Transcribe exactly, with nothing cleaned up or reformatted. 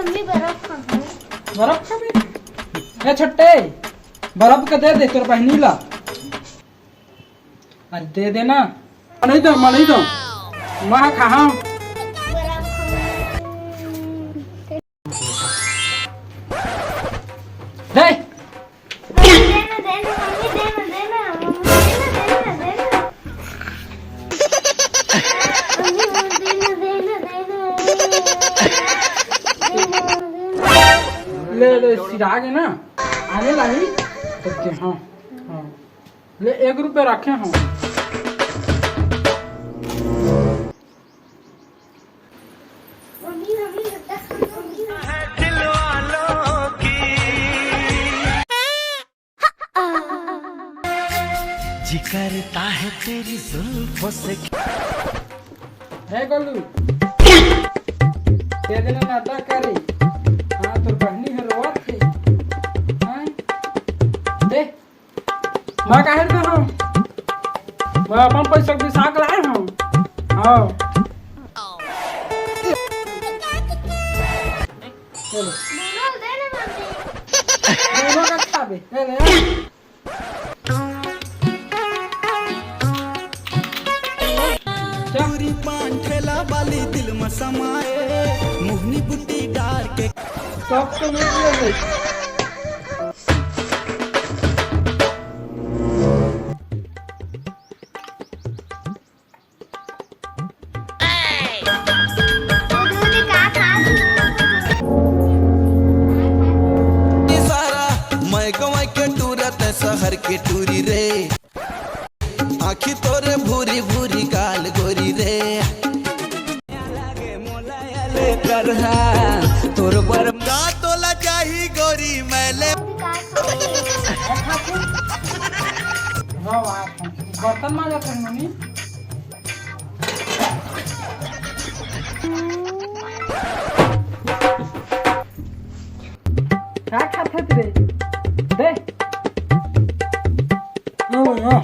Mummy बर्फ खाहूं। बर्फ खाबे? ए छोटे, बर्फ के दे दे तोर बहिनी ला। अरे दे दे ना। मैं नहीं दो, मैं नहीं दो। मैं खाहूं। दे। देना, देना, मम्मी, देना, देना, मम्मी, देना, देना, देना। मम्मी, देना, देना, देना। देना, देना। ले, ले, सिरा के ना, आने लाही, तो दे, हाँ, हाँ। ले, एक रुपया रखे हंव। जी करता है तेरी जुल्फों से। हे गोलू, दे देना ना, अदा करे। हाँ, तोर बहिनी ह रोवत हे। हाँ? दे। मैं काहे दे हंव? मैं अपन पैसा के बिसा के लाए हंव। हाँ। चलो। दोनों दे ना मम्मी। दोनों का खाबे। ले ले। चल। पूरी पान ठेला वाली दिल में समाए, मोहनी बुट्टी डार के। सब तो मिल गए। सारा मैं गंवई के टूरा तैं सहर के टूरी रे। आँखी तोरे भूरी भूरी गाल गोरी रे। तोर बर का तोला चाही गोरी मैं ले। बर्तन मांजत हन मम्मी। का खात हस रे? दे। ओ, ओ।